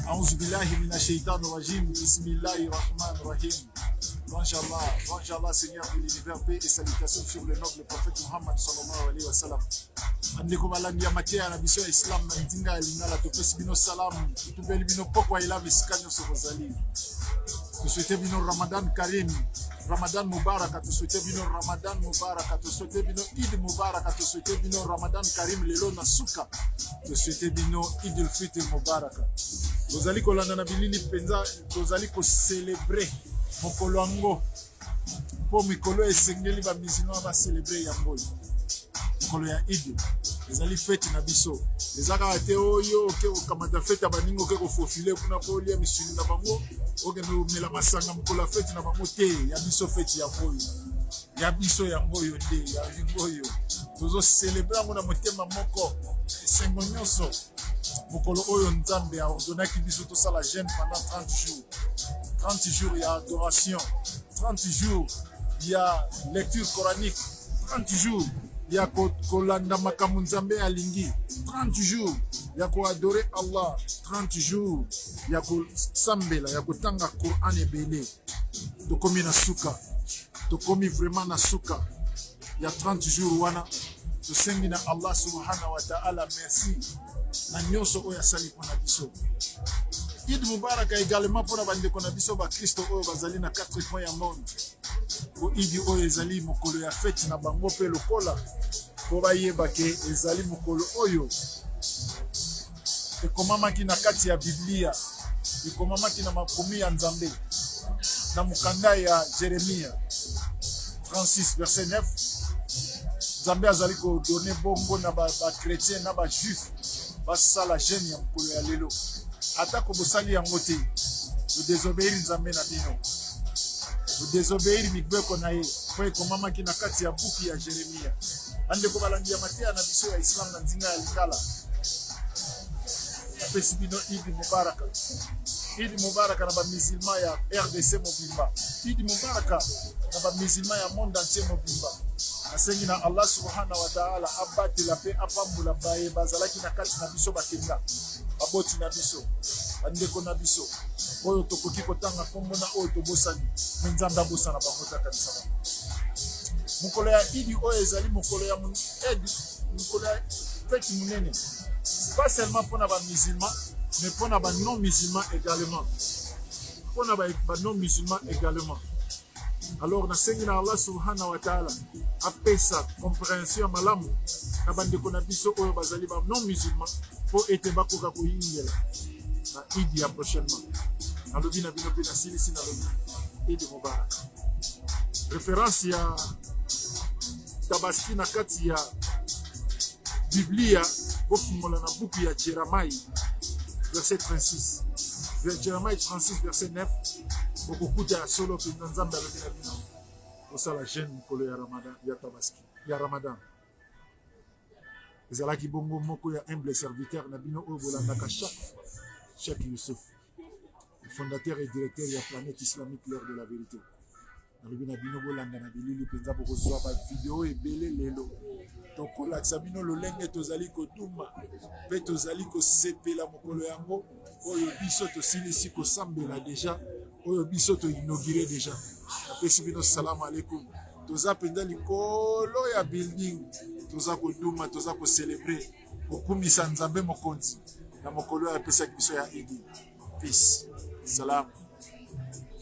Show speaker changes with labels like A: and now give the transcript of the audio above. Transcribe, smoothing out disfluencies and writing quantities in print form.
A: Aouzu billahi mina shaitan rajim. Bismillahi rahman rahim. Louange Allah, louange Allah, Seigneur de l'univers, paix et salutations sur le noble prophète Muhammad sallallahu alayhi wa sallam. Bandeko balandi ya mateya na biso ya islam na nzinga ya lingala, topesi bino salamu, totubeli bino pokwa elamu esika nyonso bozali. Tosouhaite bino Ramadan Karim, Ramadan Mubaraka, tosouhaite bino Ramadan Mubaraka, tosouhaite bino Eid Mubaraka, tosouhaite bino Ramadan Karim lelo na suka. Tosouhaite bino Idul Fitr Mubaraka. Tozali kolanda na bilili mpenza, tozali kocelebre mokolo yango mpo mikolo esengeli ba musulman ba celebre yango oyo. Mokolo ya Eid ezali fete na biso, eza kaka te oyo oke kokamata fete ya baninga, oke kofofile kuna mpo olia misuni na bango, okende komela masanga mokolo ya fete na bango te. Ya biso fete yango oyo, ya biso yango oyo nde ya yango oyo tozo celebre yango na motema moko, esengo nyonso. Mokolo oyo Nzambe aordonnaki biso tosala jeûne pendant 30 jours, 30 jours ya adoration, 30 jours ya lecture coranique, 30 jours ya kolanda makambo Nzambe alingi, 30 jours ya koadore Allah, 30 jours ya kosambela, ya kotanga Quran ebele. Tokomi na suka, tokomi vraiment na suka ya 30 jours wana. Tosengi na Allah subhanahu wa ta'ala merci na nyonso oyo asali mpona biso. Eid Mubaraka également mpona bandeko na biso bakristo oyo bazali na 4 coins ya monde, po Eid oyo ezali mokolo ya fete na bango, mpe lokola po bayeba ke ezali mokolo oyo ekomamaki na kati ya Biblia, ekomamaki na makomi ya Nzambe na mokanda ya Jeremia 36 verset 9. Nzambe azali kodone bongo na ba chrétien na bajuif basala jeûne ya mokolo ya lelo. Atako bosali yango te, bodésobéir Nzambe na bino, bodésobéir mibeko na ye, mpo ekomamaki na kati ya buku ya Jeremia. Bandeko balandi ya mateya na biso ya islam na nzinga ya lingala, napesi bino Idi Mubaraka. Idi Mubaraka na bamusulman ya RDC mobimba, Idi Mubaraka na bamusulman ya monde entier mobimba. Nasengi na Allah subhanahu wa ta'ala abatela mpe apambola baye bazalaki na kati na biso, bakenda, baboti na biso, bandeko na biso oyo tokoki kotanga nkombo na oyo tobosani, me Nzambe abosana bango te, akanisa bango. Mokolo ya Idi oyo ezali mokolo ya Eid, mokolo ya fete monene, pas seulement mpona bamusulman, mais mpona ba non musulman également, mpona ba non musulman également. Alors nasengi na Allah subhanahu wa ta'ala apesa compréhension ya malamu na bandeko na biso oyo bazali ba non musulman, mpo ete bakoka koyingela na Idi ya prochainement. Nalobi na bino mpe nasilisi, nalobi Idi Mubarak. Référence ya Tabaski na kati ya Biblia, bofungola na buku ya Jeremai verset 36, Jeremai 36 verset 9, bokokuta ya solo mpenza Nzambe alobi na bino kosala jeûne mokolo ya Ramadan, ya Tabaski, ya Ramadan. Ezalaki bongo moko ya humble serviteur na bino oyo bolandaka chaque fois, Cheikh Youssouf, fondateur et directeur ya Planète Islamique, l'heure de la vérité. Nalobi na bino, bolanda na bilili mpenza, bokozwa bavideo ebele. Lelo tokolakisa bino lolenge tozali koduma mpe tozali kosepela mokolo yango oyo biso tosilisi kosambela déjà, oyo biso toinaugure déjà. Napesi bino salamu alaikum. Toza mpenza likolo ya building, toza koduma, toza kocélébrer, kokumisa Nzambe mokonzi na mokolo oyo apesaki biso ya Idi. Peace, salam.